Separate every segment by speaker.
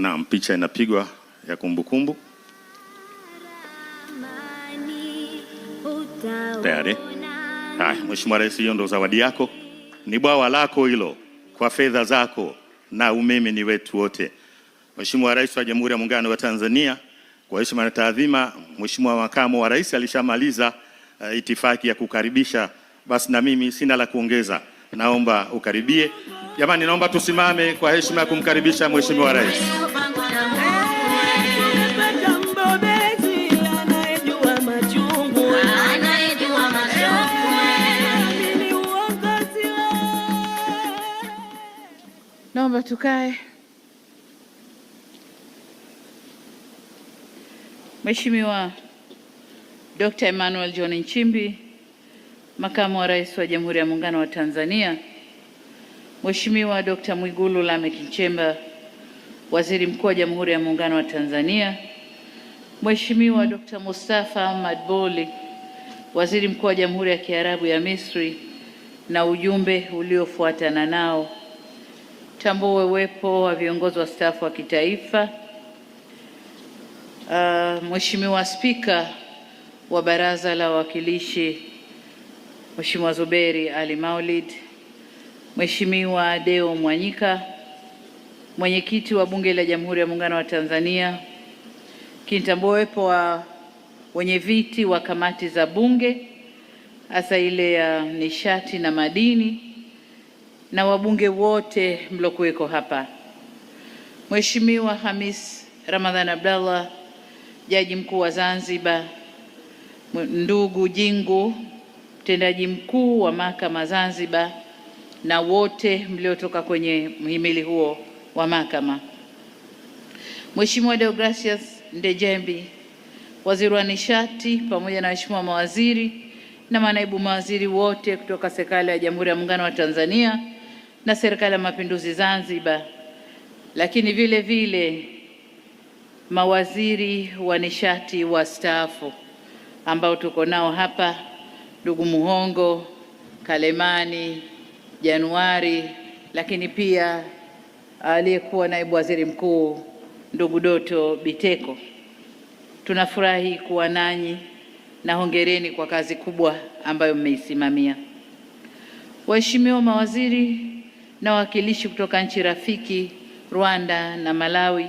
Speaker 1: Naam, picha inapigwa ya kumbukumbu. Tayari. Haya, Mheshimiwa Rais, hiyo ndo zawadi yako, ni bwawa lako hilo, kwa fedha zako, na umeme ni wetu wote. Mheshimiwa Rais wa Jamhuri ya Muungano wa Tanzania, kwa heshima na taadhima, Mheshimiwa Makamu wa Rais alishamaliza itifaki ya kukaribisha, basi na mimi sina la kuongeza, naomba ukaribie. Jamani, naomba tusimame kwa heshima ya kumkaribisha Mheshimiwa Rais.
Speaker 2: Naomba tukae. Mheshimiwa Dr. Emmanuel John Nchimbi, Makamu wa Rais wa Jamhuri ya Muungano wa Tanzania, Mheshimiwa Dr. Mwigulu Lameck Nchemba, Waziri Mkuu wa Jamhuri ya Muungano wa Tanzania, Mheshimiwa Dr. Mustafa Madbouly, Waziri Mkuu wa Jamhuri ya Kiarabu ya Misri na ujumbe uliofuatana nao. Tambue uwepo wa viongozi wastaafu wa kitaifa. Mheshimiwa Spika wa Baraza la Wawakilishi Mheshimiwa Zuberi Ali Maulid, Mheshimiwa Deo Mwanyika, Mwenyekiti wa Bunge la Jamhuri ya Muungano wa Tanzania, kinitambua uwepo wa wenyeviti wa kamati za Bunge hasa ile ya nishati na madini na wabunge wote mlokuweko hapa. Mheshimiwa Hamis Ramadhan Abdallah, Jaji Mkuu wa Zanzibar, ndugu Jingu, mtendaji mkuu wa Mahakama Zanzibar, na wote mliotoka kwenye mhimili huo wa mahakama. Mheshimiwa Deogracius Ndejembi, Waziri wa Nishati, pamoja na waheshimiwa mawaziri na manaibu mawaziri wote kutoka serikali ya Jamhuri ya Muungano wa Tanzania na Serikali ya Mapinduzi Zanzibar, lakini vile vile mawaziri wa nishati wastaafu ambao tuko nao hapa, ndugu Muhongo, Kalemani, Januari, lakini pia aliyekuwa naibu waziri mkuu ndugu Doto Biteko. Tunafurahi kuwa nanyi na hongereni kwa kazi kubwa ambayo mmeisimamia. Waheshimiwa mawaziri na wawakilishi kutoka nchi rafiki Rwanda na Malawi,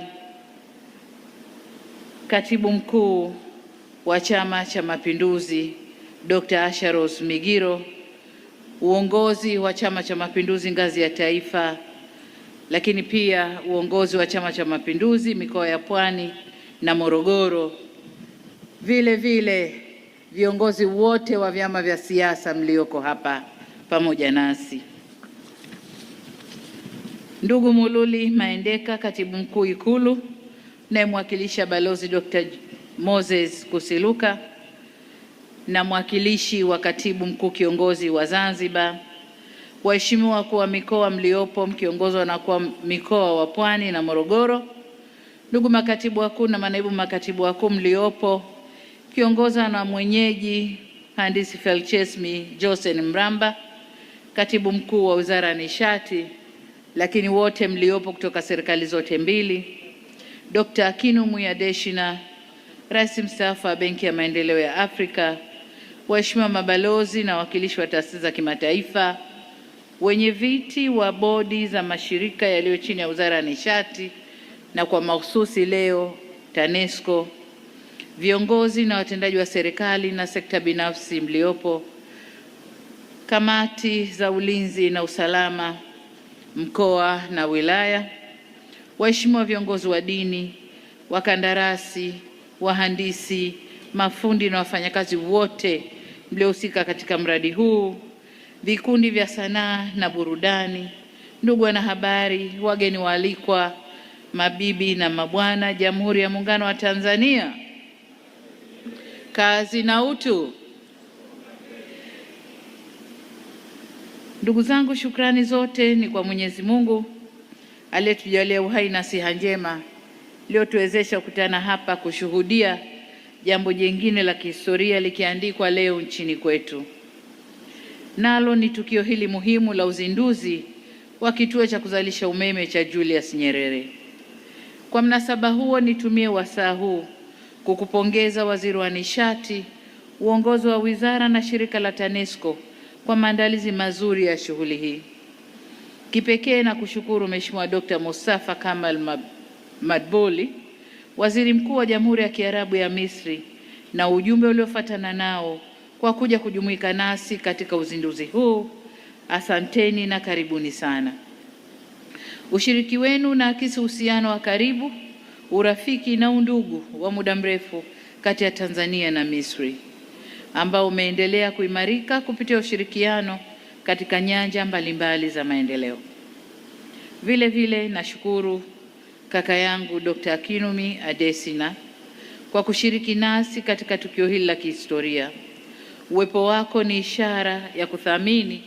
Speaker 2: Katibu Mkuu wa Chama cha Mapinduzi Dr. Asha Rose Migiro, uongozi wa Chama cha Mapinduzi ngazi ya taifa, lakini pia uongozi wa Chama cha Mapinduzi mikoa ya Pwani na Morogoro, vile vile viongozi wote wa vyama vya siasa mlioko hapa pamoja nasi, ndugu Mululi Maendeka, Katibu Mkuu Ikulu, nayemwakilisha Balozi Dr. Moses Kusiluka na mwakilishi wa Katibu Mkuu Kiongozi wa Zanzibar, waheshimiwa wakuu wa mikoa mliopo mkiongozwa na wakuu wa mikoa wa Pwani na Morogoro, ndugu makatibu wakuu na manaibu makatibu wakuu mliopo kiongozwa na mwenyeji Mhandisi Felchesmi Josen Mramba, Katibu Mkuu wa Wizara ya Nishati, lakini wote mliopo kutoka serikali zote mbili, Dr. Akinu Muyadeshina, Rais mstaafu wa Benki ya Maendeleo ya Afrika, waheshimiwa mabalozi na wawakilishi wa taasisi za kimataifa, wenye viti wa bodi za mashirika yaliyo chini ya Wizara ya Nishati na kwa mahususi leo TANESCO, viongozi na watendaji wa serikali na sekta binafsi mliopo, kamati za ulinzi na usalama mkoa na wilaya, waheshimiwa viongozi wa dini, wakandarasi, wahandisi, mafundi na wafanyakazi wote mliohusika katika mradi huu, vikundi vya sanaa na burudani, ndugu wanahabari, wageni waalikwa, mabibi na mabwana, Jamhuri ya Muungano wa Tanzania, kazi na utu. Ndugu zangu, shukrani zote ni kwa Mwenyezi Mungu aliyetujalia uhai na siha njema iliyotuwezesha kukutana hapa kushuhudia jambo jingine la kihistoria likiandikwa leo nchini kwetu. Nalo ni tukio hili muhimu la uzinduzi wa kituo cha kuzalisha umeme cha Julius Nyerere. Kwa mnasaba huo, nitumie wasaa huu kukupongeza Waziri wa Nishati, uongozi wa wizara na shirika la TANESCO kwa maandalizi mazuri ya shughuli hii. Kipekee na kushukuru Mheshimiwa Dr. Mustafa Kamal Madbouly, Waziri Mkuu wa Jamhuri ya Kiarabu ya Misri, na ujumbe uliofuatana nao kwa kuja kujumuika nasi katika uzinduzi huu. Asanteni na karibuni sana. Ushiriki wenu unaakisi uhusiano wa karibu, urafiki na undugu wa muda mrefu kati ya Tanzania na Misri ambao umeendelea kuimarika kupitia ushirikiano katika nyanja mbalimbali za maendeleo. Vile vile nashukuru kaka yangu Dr. Akinwumi Adesina kwa kushiriki nasi katika tukio hili la kihistoria. Uwepo wako ni ishara ya kuthamini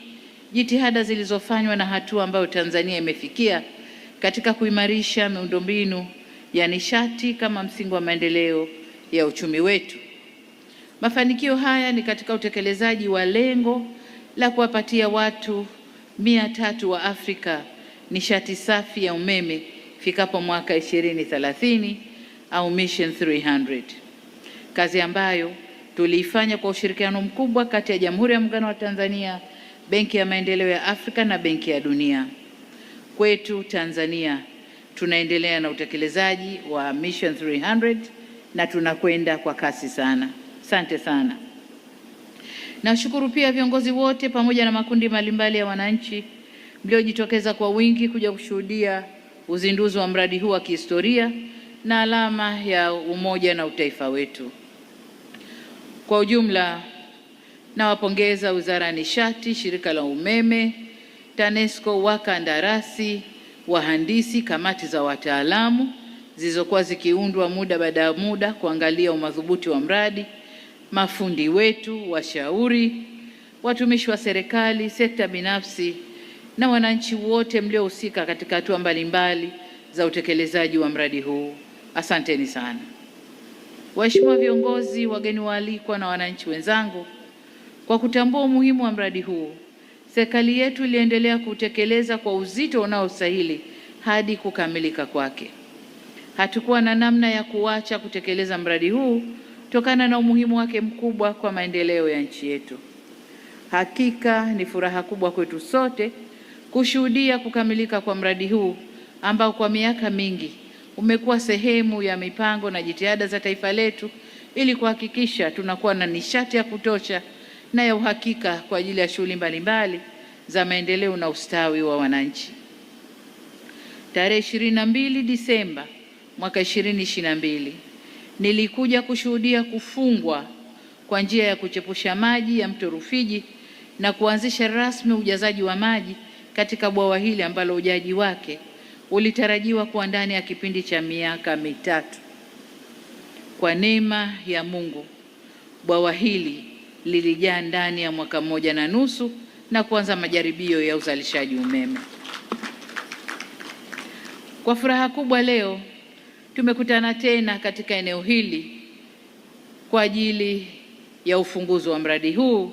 Speaker 2: jitihada zilizofanywa na hatua ambayo Tanzania imefikia katika kuimarisha miundombinu ya nishati kama msingi wa maendeleo ya uchumi wetu. Mafanikio haya ni katika utekelezaji wa lengo la kuwapatia watu 300 wa Afrika nishati safi ya umeme ifikapo mwaka 2030 au Mission 300. Kazi ambayo tuliifanya kwa ushirikiano mkubwa kati ya Jamhuri ya Muungano wa Tanzania, Benki ya Maendeleo ya Afrika na Benki ya Dunia. Kwetu Tanzania tunaendelea na utekelezaji wa Mission 300 na tunakwenda kwa kasi sana. Asante sana. Nashukuru pia viongozi wote pamoja na makundi mbalimbali ya wananchi mliojitokeza kwa wingi kuja kushuhudia uzinduzi wa mradi huu wa kihistoria na alama ya umoja na utaifa wetu. Kwa ujumla, nawapongeza Wizara ya Nishati, Shirika la Umeme, TANESCO, wakandarasi, wahandisi, kamati za wataalamu zilizokuwa zikiundwa muda baada ya muda kuangalia umadhubuti wa mradi, mafundi wetu, washauri, watumishi wa serikali, sekta binafsi na wananchi wote mliohusika katika hatua mbalimbali za utekelezaji wa mradi huu. Asanteni sana. Waheshimiwa viongozi, wageni waalikwa na wananchi wenzangu, kwa kutambua umuhimu wa mradi huu, serikali yetu iliendelea kutekeleza kwa uzito unaostahili hadi kukamilika kwake. Hatukuwa na namna ya kuacha kutekeleza mradi huu kutokana na umuhimu wake mkubwa kwa maendeleo ya nchi yetu. Hakika ni furaha kubwa kwetu sote kushuhudia kukamilika kwa mradi huu ambao kwa miaka mingi umekuwa sehemu ya mipango na jitihada za taifa letu ili kuhakikisha tunakuwa na nishati ya kutosha na ya uhakika kwa ajili ya shughuli mbalimbali za maendeleo na ustawi wa wananchi. Tarehe 22 Disemba mwaka 2022 nilikuja kushuhudia kufungwa kwa njia ya kuchepusha maji ya mto Rufiji na kuanzisha rasmi ujazaji wa maji katika bwawa hili ambalo ujaji wake ulitarajiwa kuwa ndani ya kipindi cha miaka 3. Kwa neema ya Mungu, bwawa hili lilijaa ndani ya mwaka 1.5 na kuanza majaribio ya uzalishaji umeme. Kwa furaha kubwa leo tumekutana tena katika eneo hili kwa ajili ya ufunguzi wa mradi huu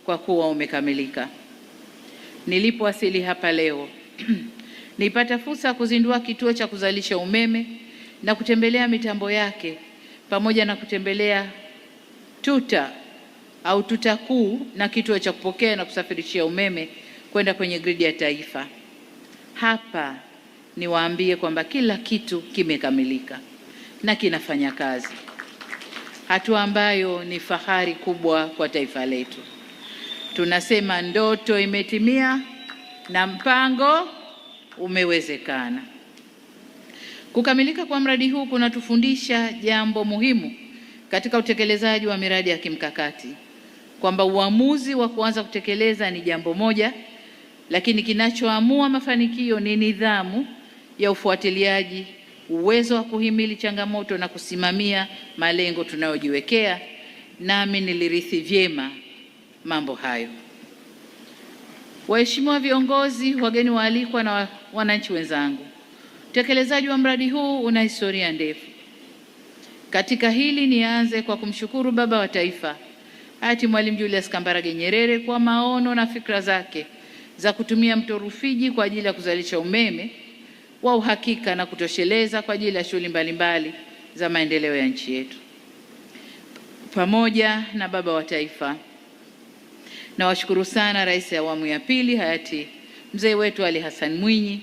Speaker 2: kwa kuwa umekamilika. Nilipowasili hapa leo nilipata fursa ya kuzindua kituo cha kuzalisha umeme na kutembelea mitambo yake pamoja na kutembelea tuta au tuta kuu na kituo cha kupokea na kusafirishia umeme kwenda kwenye gridi ya taifa. Hapa niwaambie kwamba kila kitu kimekamilika na kinafanya kazi, hatua ambayo ni fahari kubwa kwa taifa letu. Tunasema ndoto imetimia na mpango umewezekana. Kukamilika kwa mradi huu kunatufundisha jambo muhimu katika utekelezaji wa miradi ya kimkakati, kwamba uamuzi wa kuanza kutekeleza ni jambo moja, lakini kinachoamua mafanikio ni nidhamu ya ufuatiliaji, uwezo wa kuhimili changamoto na kusimamia malengo tunayojiwekea. Nami nilirithi vyema mambo hayo. Waheshimiwa viongozi, wageni waalikwa na wananchi wenzangu, utekelezaji wa mradi huu una historia ndefu. Katika hili nianze kwa kumshukuru Baba wa Taifa hayati Mwalimu Julius Kambarage Nyerere kwa maono na fikra zake za kutumia mto Rufiji kwa ajili ya kuzalisha umeme wa uhakika na kutosheleza kwa ajili ya shughuli mbalimbali za maendeleo ya nchi yetu. Pamoja na baba wa taifa, nawashukuru sana Rais wa awamu ya pili hayati mzee wetu Ali Hassan Mwinyi,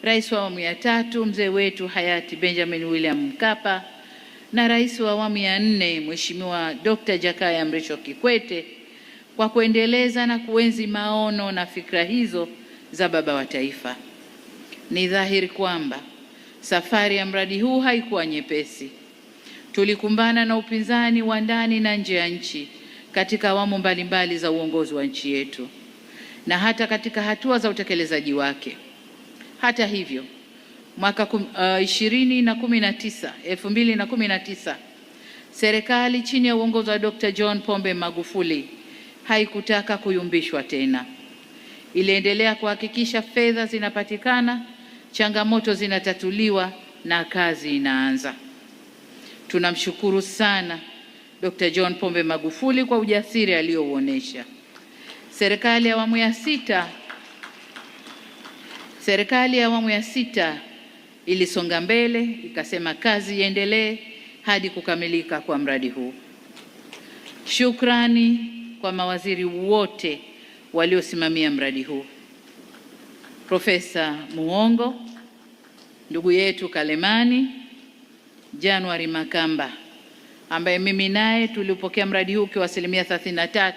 Speaker 2: Rais wa awamu ya tatu mzee wetu hayati Benjamin William Mkapa na Rais wa awamu ya nne Mheshimiwa Dr. Jakaya Mrisho Kikwete kwa kuendeleza na kuenzi maono na fikra hizo za baba wa taifa. Ni dhahiri kwamba safari ya mradi huu haikuwa nyepesi. Tulikumbana na upinzani wa ndani na nje ya nchi katika awamu mbalimbali za uongozi wa nchi yetu na hata katika hatua za utekelezaji wake. Hata hivyo, mwaka 2019, serikali chini ya uongozi wa Dr. John Pombe Magufuli haikutaka kuyumbishwa tena. Iliendelea kuhakikisha fedha zinapatikana, changamoto zinatatuliwa na kazi inaanza. Tunamshukuru sana Dr. John Pombe Magufuli kwa ujasiri aliyouonesha. Serikali ya awamu ya sita, serikali ya awamu ya sita ilisonga mbele ikasema kazi iendelee hadi kukamilika kwa mradi huu. Shukrani kwa mawaziri wote waliosimamia mradi huu, Profesa Muhongo, ndugu yetu Kalemani, January Makamba ambaye mimi naye tulipokea mradi huu ukiwa 33%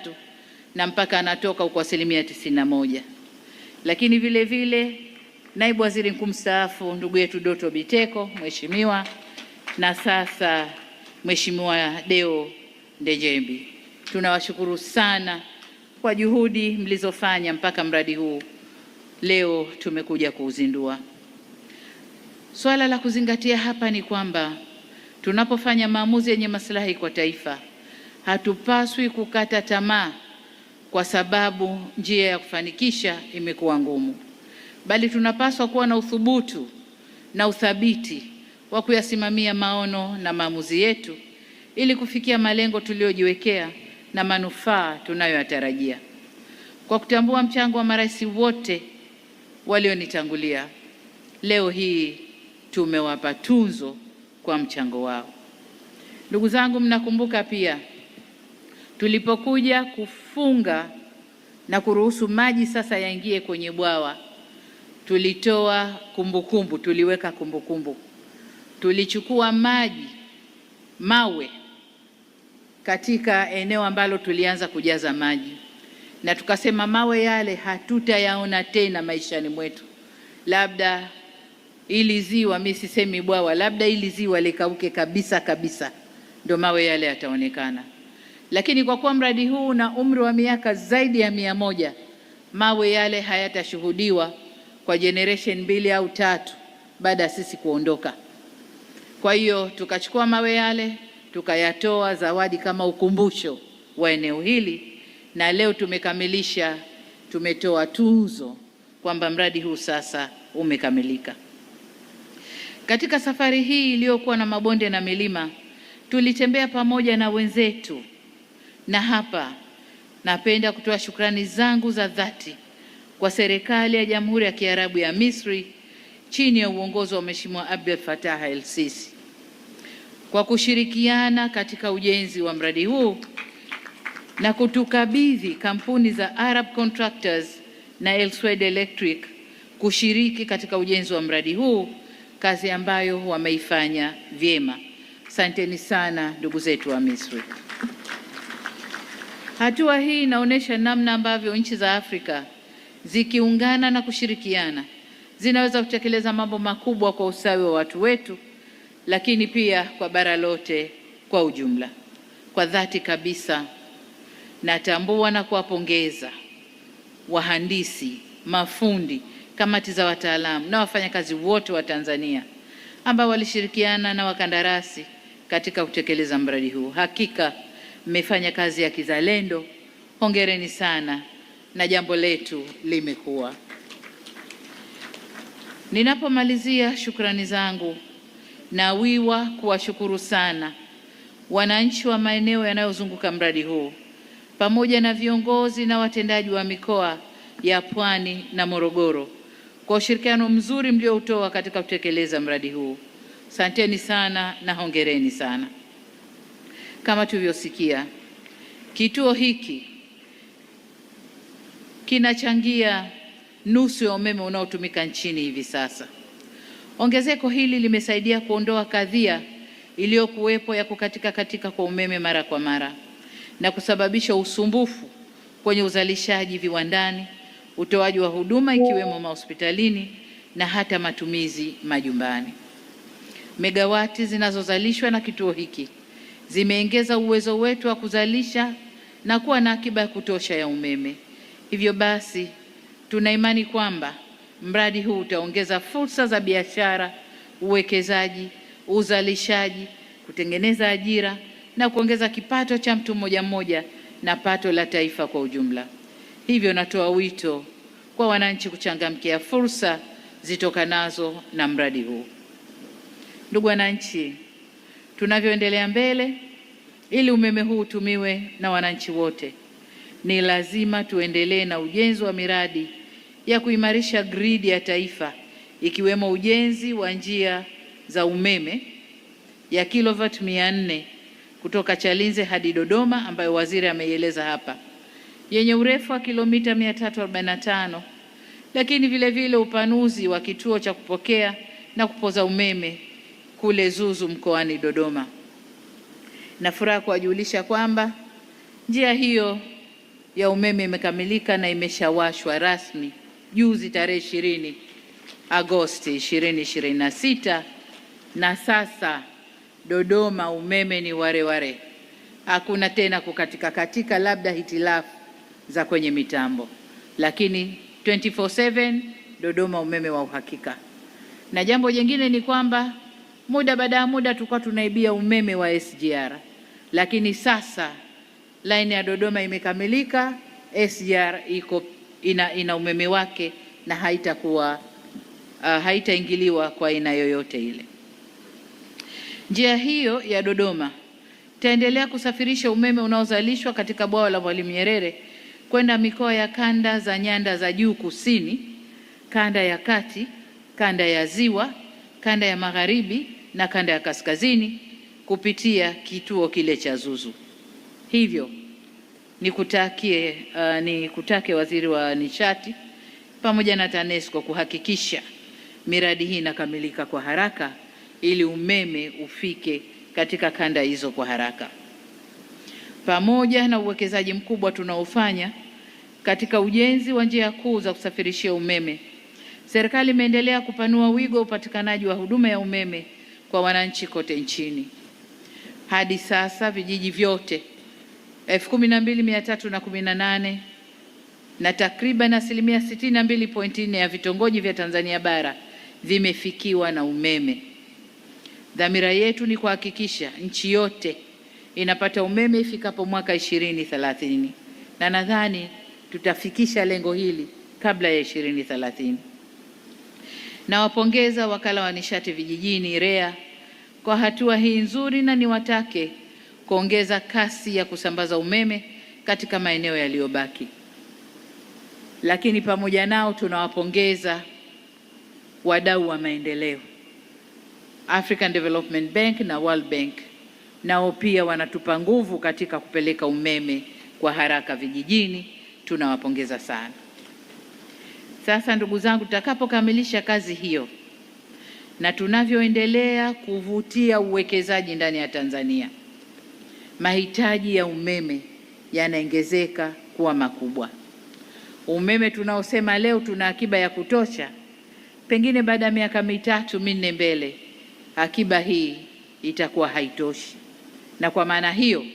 Speaker 2: na mpaka anatoka uko 91%. Lakini vile vile naibu waziri mkuu mstaafu ndugu yetu Doto Biteko mheshimiwa, na sasa Mheshimiwa Deo Ndejembi, tunawashukuru sana kwa juhudi mlizofanya mpaka mradi huu leo tumekuja kuuzindua. Swala la kuzingatia hapa ni kwamba tunapofanya maamuzi yenye maslahi kwa taifa, hatupaswi kukata tamaa kwa sababu njia ya kufanikisha imekuwa ngumu, bali tunapaswa kuwa na uthubutu na uthabiti wa kuyasimamia maono na maamuzi yetu ili kufikia malengo tuliyojiwekea na manufaa tunayoyatarajia. Kwa kutambua mchango wa marais wote walionitangulia, leo hii tumewapa tunzo kwa mchango wao. Ndugu zangu, mnakumbuka pia tulipokuja kufunga na kuruhusu maji sasa yaingie kwenye bwawa, tulitoa kumbukumbu, tuliweka kumbukumbu. Tulichukua maji, mawe katika eneo ambalo tulianza kujaza maji, na tukasema mawe yale hatutayaona tena maishani mwetu, labda ili ziwa, mimi sisemi bwawa, labda ili ziwa likauke kabisa kabisa, ndio mawe yale yataonekana. Lakini kwa kuwa mradi huu una umri wa miaka zaidi ya 100, mawe yale hayatashuhudiwa kwa generation 2 au 3 baada ya sisi kuondoka. Kwa hiyo tukachukua mawe yale tukayatoa zawadi kama ukumbusho wa eneo hili, na leo tumekamilisha, tumetoa tuzo kwamba mradi huu sasa umekamilika. Katika safari hii iliyokuwa na mabonde na milima, tulitembea pamoja na wenzetu, na hapa napenda kutoa shukrani zangu za dhati kwa serikali ya Jamhuri ya Kiarabu ya Misri chini ya uongozi wa Mheshimiwa Abdel Fattah El-Sisi kwa kushirikiana katika ujenzi wa mradi huu na kutukabidhi kampuni za Arab Contractors na Elsewed Electric kushiriki katika ujenzi wa mradi huu, kazi ambayo wameifanya vyema. Asanteni sana ndugu zetu wa Misri. Hatua hii inaonyesha namna ambavyo nchi za Afrika zikiungana na kushirikiana zinaweza kutekeleza mambo makubwa kwa ustawi wa watu wetu, lakini pia kwa bara lote kwa ujumla. Kwa dhati kabisa natambua na kuwapongeza wahandisi, mafundi, kamati za wataalamu na wafanyakazi wote wa Tanzania ambao walishirikiana na wakandarasi katika kutekeleza mradi huu. Hakika mmefanya kazi ya kizalendo. Hongereni sana na jambo letu limekuwa. Ninapomalizia shukrani zangu, nawiwa kuwashukuru sana wananchi wa maeneo yanayozunguka mradi huu pamoja na viongozi na watendaji wa mikoa ya Pwani na Morogoro kwa ushirikiano mzuri mlioutoa katika kutekeleza mradi huu. Asanteni sana na hongereni sana. Kama tulivyosikia, kituo hiki kinachangia nusu ya umeme unaotumika nchini hivi sasa. Ongezeko hili limesaidia kuondoa kadhia iliyokuwepo ya kukatika katika kwa umeme mara kwa mara na kusababisha usumbufu kwenye uzalishaji viwandani, utoaji wa huduma ikiwemo mahospitalini na hata matumizi majumbani. Megawati zinazozalishwa na kituo hiki zimeongeza uwezo wetu wa kuzalisha na kuwa na akiba ya kutosha ya umeme. Hivyo basi, tuna imani kwamba mradi huu utaongeza fursa za biashara, uwekezaji, uzalishaji, kutengeneza ajira na kuongeza kipato cha mtu mmoja mmoja na pato la taifa kwa ujumla. Hivyo natoa wito kwa wananchi kuchangamkia fursa zitokanazo na mradi huu. Ndugu wananchi, tunavyoendelea mbele, ili umeme huu utumiwe na wananchi wote, ni lazima tuendelee na ujenzi wa miradi ya kuimarisha gridi ya taifa, ikiwemo ujenzi wa njia za umeme ya kilovati 400 kutoka Chalinze hadi Dodoma ambayo waziri ameieleza hapa, yenye urefu wa kilomita 345, lakini vile vile upanuzi wa kituo cha kupokea na kupoza umeme kule Zuzu mkoani Dodoma. Na furaha kuwajulisha kwamba njia hiyo ya umeme imekamilika na imeshawashwa rasmi juzi tarehe 20 Agosti 2026, na sasa Dodoma umeme ni wareware, hakuna tena kukatika katika, labda hitilafu za kwenye mitambo, lakini 24/7 Dodoma umeme wa uhakika. Na jambo jingine ni kwamba muda baada ya muda tulikuwa tunaibia umeme wa SGR, lakini sasa laini ya Dodoma imekamilika, SGR iko ina umeme wake na haitakuwa haitaingiliwa kwa aina yoyote ile. Njia hiyo ya Dodoma itaendelea kusafirisha umeme unaozalishwa katika bwawa la Mwalimu Nyerere kwenda mikoa ya kanda za nyanda za juu kusini, kanda ya kati, kanda ya ziwa, kanda ya magharibi na kanda ya kaskazini kupitia kituo kile cha Zuzu. Hivyo nikutake Waziri wa Nishati pamoja na TANESCO kuhakikisha miradi hii inakamilika kwa haraka ili umeme ufike katika kanda hizo kwa haraka. Pamoja na uwekezaji mkubwa tunaofanya katika ujenzi wa njia kuu za kusafirishia umeme, serikali imeendelea kupanua wigo wa upatikanaji wa huduma ya umeme kwa wananchi kote nchini. Hadi sasa vijiji vyote 12,318 na takriban asilimia 62.4 ya vitongoji vya Tanzania bara vimefikiwa na umeme. Dhamira yetu ni kuhakikisha nchi yote inapata umeme ifikapo mwaka 2030, na nadhani tutafikisha lengo hili kabla ya 2030. Nawapongeza Wakala wa Nishati Vijijini REA kwa hatua hii nzuri, na niwatake kuongeza kasi ya kusambaza umeme katika maeneo yaliyobaki. Lakini pamoja nao tunawapongeza wadau wa maendeleo, African Development Bank na World Bank, nao pia wanatupa nguvu katika kupeleka umeme kwa haraka vijijini. Tunawapongeza sana. Sasa ndugu zangu, tutakapokamilisha kazi hiyo na tunavyoendelea kuvutia uwekezaji ndani ya Tanzania, mahitaji ya umeme yanaongezeka kuwa makubwa. Umeme tunaosema leo tuna akiba ya kutosha, pengine baada ya miaka 3 4 mbele akiba hii itakuwa haitoshi, na kwa maana hiyo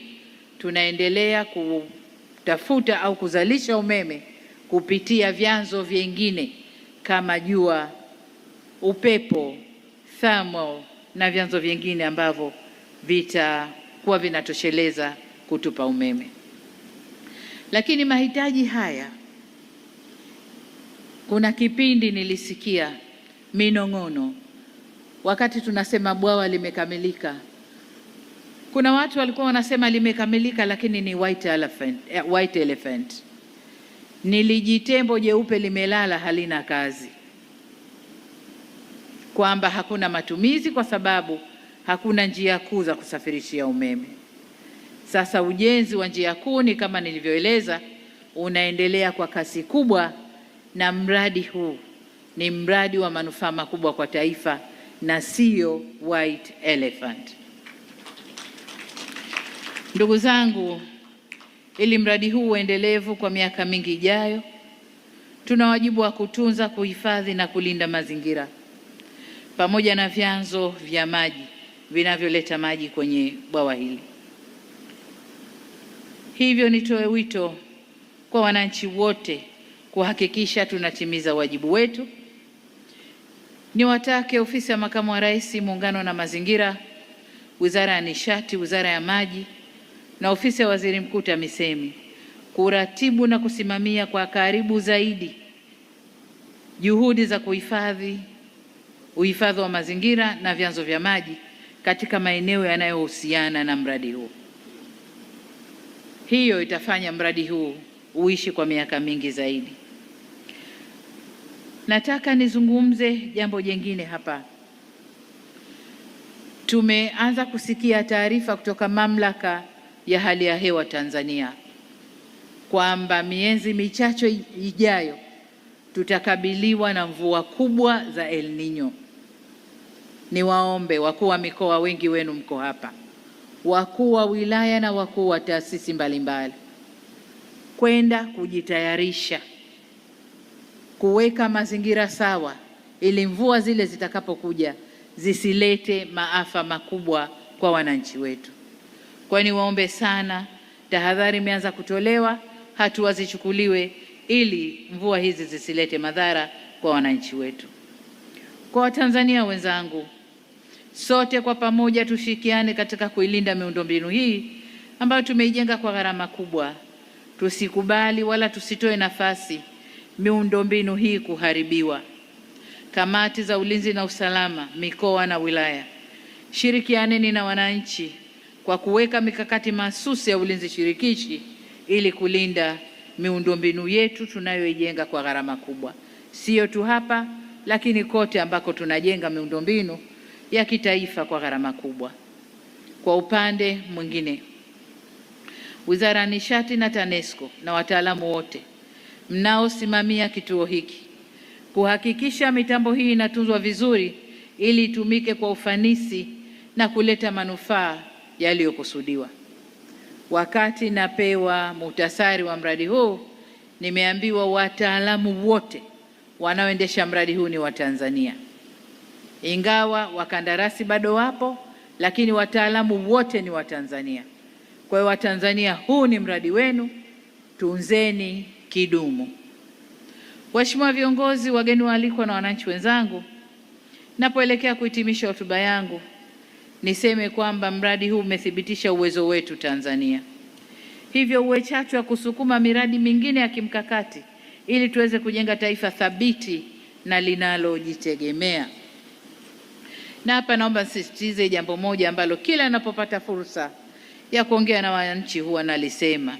Speaker 2: tunaendelea kutafuta au kuzalisha umeme kupitia vyanzo vingine kama jua, upepo, thermal na vyanzo vingine ambavyo vitakuwa vinatosheleza kutupa umeme. Lakini mahitaji haya, kuna kipindi nilisikia minong'ono wakati tunasema bwawa limekamilika. Kuna watu walikuwa wanasema limekamilika, lakini ni white elephant, ni lijitembo jeupe limelala halina kazi. kwamba hakuna matumizi kwa sababu hakuna njia kuu za kusafirishia umeme. Sasa ujenzi wa njia kuu ni kama nilivyoeleza, unaendelea kwa kasi kubwa, na mradi huu ni mradi wa manufaa makubwa kwa taifa na sio white elephant. Ndugu zangu, ili mradi huu uendelevu kwa miaka mingi ijayo, tuna wajibu wa kutunza, kuhifadhi na kulinda mazingira pamoja na vyanzo vya maji vinavyoleta maji kwenye bwawa hili. Hivyo nitoe wito kwa wananchi wote kuhakikisha tunatimiza wajibu wetu. Niwatake Ofisi ya Makamu wa Rais, Muungano na Mazingira, Wizara ya Nishati, Wizara ya Maji na Ofisi ya Waziri Mkuu TAMISEMI kuratibu na kusimamia kwa karibu zaidi juhudi za kuhifadhi uhifadhi wa mazingira na vyanzo vya maji katika maeneo yanayohusiana na mradi huu. Hiyo itafanya mradi huu uishi kwa miaka mingi zaidi. Nataka nizungumze jambo jengine hapa. Tumeanza kusikia taarifa kutoka Mamlaka ya Hali ya Hewa Tanzania kwamba miezi michache ijayo tutakabiliwa na mvua kubwa za El Nino. Niwaombe wakuu wa mikoa, wengi wenu mko hapa, wakuu wa wilaya na wakuu wa taasisi mbalimbali, kwenda kujitayarisha kuweka mazingira sawa ili mvua zile zitakapokuja zisilete maafa makubwa kwa wananchi wetu. Kwa niwaombe sana, tahadhari imeanza kutolewa, hatua zichukuliwe ili mvua hizi zisilete madhara kwa wananchi wetu. Kwa Watanzania wenzangu, sote kwa pamoja tushirikiane katika kuilinda miundombinu hii ambayo tumeijenga kwa gharama kubwa. Tusikubali wala tusitoe nafasi miundombinu hii kuharibiwa. Kamati za ulinzi na usalama mikoa na wilaya, shirikianeni na wananchi kwa kuweka mikakati mahsusi ya ulinzi shirikishi ili kulinda miundombinu yetu tunayoijenga kwa gharama kubwa, sio tu hapa, lakini kote ambako tunajenga miundombinu ya kitaifa kwa gharama kubwa. Kwa upande mwingine, Wizara ya Nishati na TANESCO na wataalamu wote mnaosimamia kituo hiki kuhakikisha mitambo hii inatunzwa vizuri ili itumike kwa ufanisi na kuleta manufaa yaliyokusudiwa. Wakati napewa muhtasari wa mradi huu, nimeambiwa wataalamu wote wanaoendesha mradi huu ni Watanzania. Ingawa wakandarasi bado wapo, lakini wataalamu wote ni Watanzania. Kwa hiyo Watanzania, huu ni mradi wenu, tunzeni kidumu. Waheshimiwa viongozi, wageni waalikwa na wananchi wenzangu, napoelekea kuhitimisha hotuba yangu, niseme kwamba mradi huu umethibitisha uwezo wetu Tanzania, hivyo uwe chachu ya kusukuma miradi mingine ya kimkakati ili tuweze kujenga taifa thabiti na linalojitegemea. Na hapa naomba nisisitize jambo moja ambalo kila ninapopata fursa ya kuongea na wananchi huwa nalisema,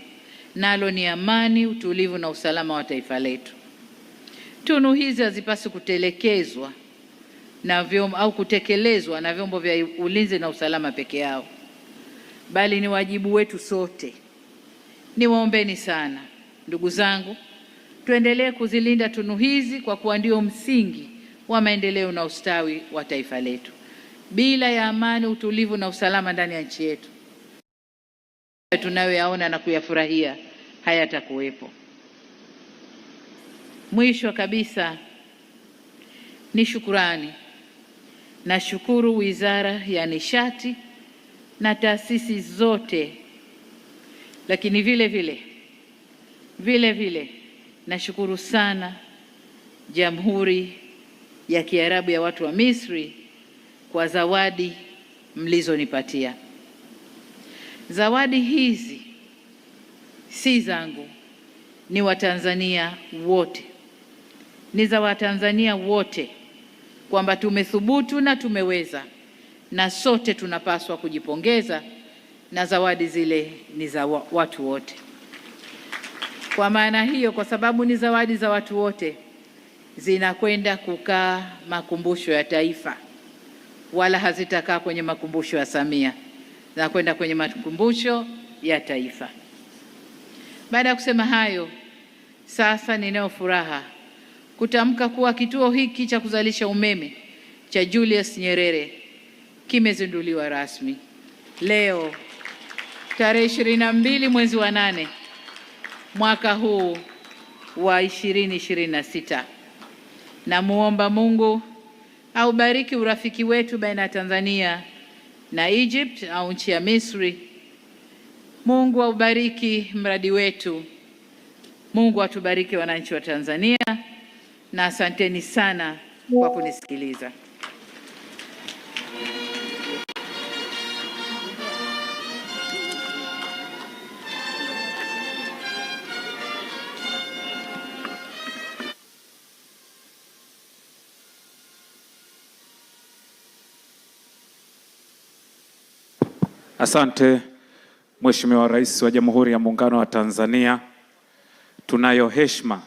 Speaker 2: nalo ni amani, utulivu na usalama wa taifa letu. Tunu hizi hazipaswi kutelekezwa na vyombo au kutekelezwa na vyombo vya ulinzi na usalama peke yao, bali ni wajibu wetu sote. Niwaombeni sana ndugu zangu, tuendelee kuzilinda tunu hizi kwa kuwa ndio msingi wa maendeleo na ustawi wa taifa letu. Bila ya amani, utulivu na usalama ndani ya nchi yetu, tunayoyaona na kuyafurahia hayatakuwepo. Mwisho kabisa ni shukurani. Nashukuru Wizara ya Nishati na taasisi zote, lakini vile vile nashukuru sana Jamhuri ya Kiarabu ya watu wa Misri kwa zawadi mlizonipatia. Zawadi hizi si zangu, ni Watanzania wote, ni za Watanzania wote, kwamba tumethubutu na tumeweza, na sote tunapaswa kujipongeza, na zawadi zile ni za watu wote. Kwa maana hiyo, kwa sababu ni zawadi za watu wote, zinakwenda kukaa makumbusho ya Taifa, wala hazitakaa kwenye makumbusho ya Samia, zinakwenda kwenye makumbusho ya Taifa. Baada ya kusema hayo, sasa ninayo furaha kutamka kuwa kituo hiki cha kuzalisha umeme cha Julius Nyerere kimezinduliwa rasmi leo tarehe 22 mwezi wa 8 mwaka huu wa 2026. Namuomba Mungu aubariki urafiki wetu baina ya Tanzania na Egypt au nchi ya Misri. Mungu aubariki mradi wetu. Mungu atubariki wananchi wa Tanzania, na asanteni sana kwa kunisikiliza.
Speaker 3: Asante Mheshimiwa Rais wa Jamhuri ya Muungano wa Tanzania, tunayo heshima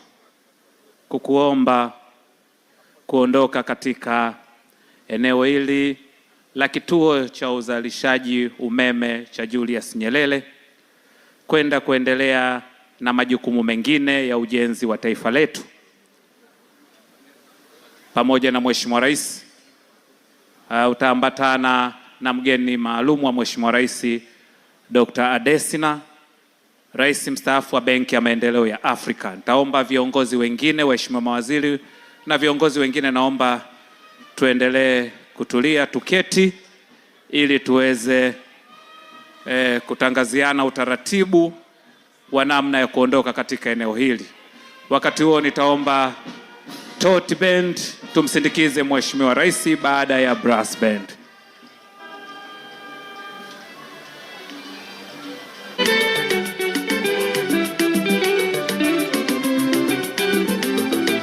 Speaker 3: kukuomba kuondoka katika eneo hili la kituo cha uzalishaji umeme cha Julius Nyerere kwenda kuendelea na majukumu mengine ya ujenzi wa taifa letu. Pamoja na Mheshimiwa Rais, utaambatana na mgeni maalum wa Mheshimiwa Rais Dr. Adesina, Rais mstaafu wa Benki ya Maendeleo ya Afrika. Nitaomba viongozi wengine, waheshimiwa mawaziri na viongozi wengine, naomba tuendelee kutulia, tuketi ili tuweze kutangaziana utaratibu wa namna ya kuondoka katika eneo hili. Wakati huo nitaomba Tot Band tumsindikize Mheshimiwa Rais baada ya brass band.